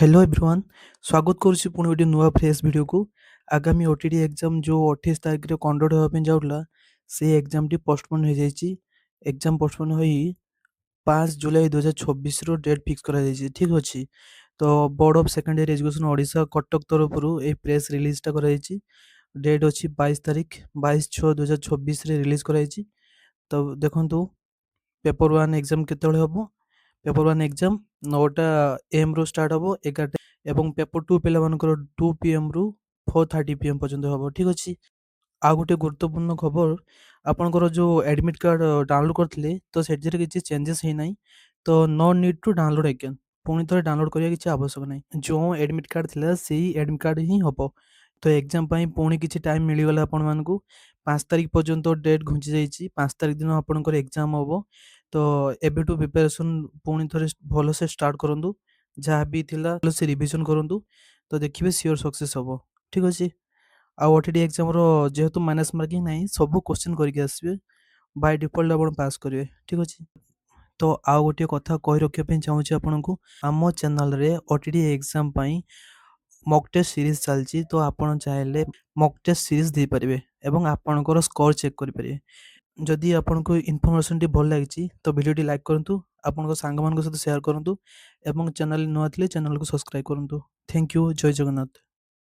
Hello everyone, ସ୍ୱାଗତ କରୁଛି ପୁଣି ଗୋଟିଏ ନୂଆ ଫ୍ରେଶ୍ ଭିଡ଼ିଓକୁ। ଆଗାମୀ ଓଟିଇଟି ଏକ୍ଜାମ୍ ଯେଉଁ 28 ତାରିଖରେ କଣ୍ଡକ୍ଟ ହେବା ପାଇଁ ଯାଉଥିଲା, ସେଇ ଏକ୍ଜାମ୍ଟି ପୋଷ୍ଟପୋନ୍ ହୋଇଯାଇଛି। ଏକ୍ଜାମ୍ ପୋଷ୍ଟପୋନ୍ ହୋଇ 5 ଜୁଲାଇ 2026ର ଡେଟ୍ ଫିକ୍ସ କରାଯାଇଛି। ଠିକ୍ ଅଛି। ତ board of secondary education Odisha, Cuttack ତରଫରୁ ଏଇ ପ୍ରେସ୍ ରିଲିଜ୍ଟା କରାଯାଇଛି। ଡେଟ୍ ଅଛି 22 ତାରିଖ, 22/6/2026ରେ ରିଲିଜ୍ କରାଯାଇଛି। ତ ଦେଖନ୍ତୁ, ପେପର୍ 1 ଏକ୍ଜାମ୍ କେତେବେଳେ ହେବ? ପେପର୍ 1 ଏକ୍ଜାମ୍ 9ଟା ଏଏମ୍ରୁ ଷ୍ଟାର୍ଟ ହେବ, 11ଟା, ଏବଂ ପେପର୍ 2 ପିଲାମାନଙ୍କର 2 ପିଏମ୍ରୁ 4:30 ପିଏମ୍ ପର୍ଯ୍ୟନ୍ତ ହେବ। ଠିକ୍ ଅଛି। ଆଉ ଗୋଟିଏ ଗୁରୁତ୍ୱପୂର୍ଣ୍ଣ ଖବର, ଆପଣଙ୍କର ଯେଉଁ ଆଡ଼ମିଟ୍ କାର୍ଡ଼ ଡାଉନଲୋଡ଼୍ କରିଥିଲେ, ତ ସେଥିରେ କିଛି ଚେଞ୍ଜେସ୍ ହେଇନାହିଁ। ତ no need to download again, ପୁଣି ଥରେ ଡାଉନଲୋଡ଼୍ କରିବା କିଛି ଆବଶ୍ୟକ ନାହିଁ। ଯେଉଁ ଆଡ଼ମିଟ୍ କାର୍ଡ଼ ଥିଲା, ସେଇ ଆଡ଼ମିଟ୍ କାର୍ଡ଼ ହିଁ ହେବ। ତ ଏକ୍ଜାମ୍ ପାଇଁ ପୁଣି କିଛି ଟାଇମ୍ ମିଳିଗଲା ଆପଣମାନଙ୍କୁ। 5 ତାରିଖ ପର୍ଯ୍ୟନ୍ତ ଡେଟ୍ ଘୁଞ୍ଚି ଯାଇଛି। 5 ତାରିଖ ଦିନ ଆପଣଙ୍କର ଏକ୍ଜାମ୍ ହେବ। ତ ଏବେଠୁ ପ୍ରିପାରେସନ୍ ପୁଣି ଥରେ ଭଲସେ ଷ୍ଟାର୍ଟ କରନ୍ତୁ। ଯାହା ବି ଥିଲା, ଭଲସେ ରିଭିଜନ୍ କରନ୍ତୁ, ତ ଦେଖିବେ ସିଓର ସକ୍ସେସ୍ ହେବ। ଠିକ୍ ଅଛି। ଆଉ ଓଟିଇଟି ଏକ୍ଜାମ୍ର ଯେହେତୁ ମାଇନସ୍ ମାର୍କିଂ ନାହିଁ, ସବୁ କୋଶ୍ଚିନ୍ କରିକି ଆସିବେ, ବାଇ ଡିଫଲ୍ଟ ଆପଣ ପାସ୍ କରିବେ। ଠିକ୍ ଅଛି। ତ ଆଉ ଗୋଟିଏ କଥା କହି ରଖିବା ପାଇଁ ଚାହୁଁଛି ଆପଣଙ୍କୁ, ଆମ ଚ୍ୟାନେଲ୍ରେ ଓଟିଇଟି ଏକ୍ଜାମ୍ ପାଇଁ ମକ୍ ଟେଷ୍ଟ ସିରିଜ୍ ଚାଲିଛି। ତ ଆପଣ ଚାହିଁଲେ ମକ୍ ଟେଷ୍ଟ ସିରିଜ୍ ଦେଇପାରିବେ ଏବଂ ଆପଣଙ୍କର ସ୍କୋର୍ ଚେକ୍ କରିପାରିବେ। ଯଦି ଆପଣଙ୍କୁ ଇନଫର୍ମେସନ୍ଟି ଭଲ ଲାଗିଛି, ତ ଭିଡ଼ିଓଟି ଲାଇକ୍ କରନ୍ତୁ, ଆପଣଙ୍କ ସାଙ୍ଗମାନଙ୍କ ସହିତ ସେୟାର କରନ୍ତୁ ଏବଂ ଚ୍ୟାନେଲ୍ ନୂଆ ଥିଲେ ଚ୍ୟାନେଲ୍କୁ ସବସ୍କ୍ରାଇବ୍ କରନ୍ତୁ। Thank you. Jay Jagannath.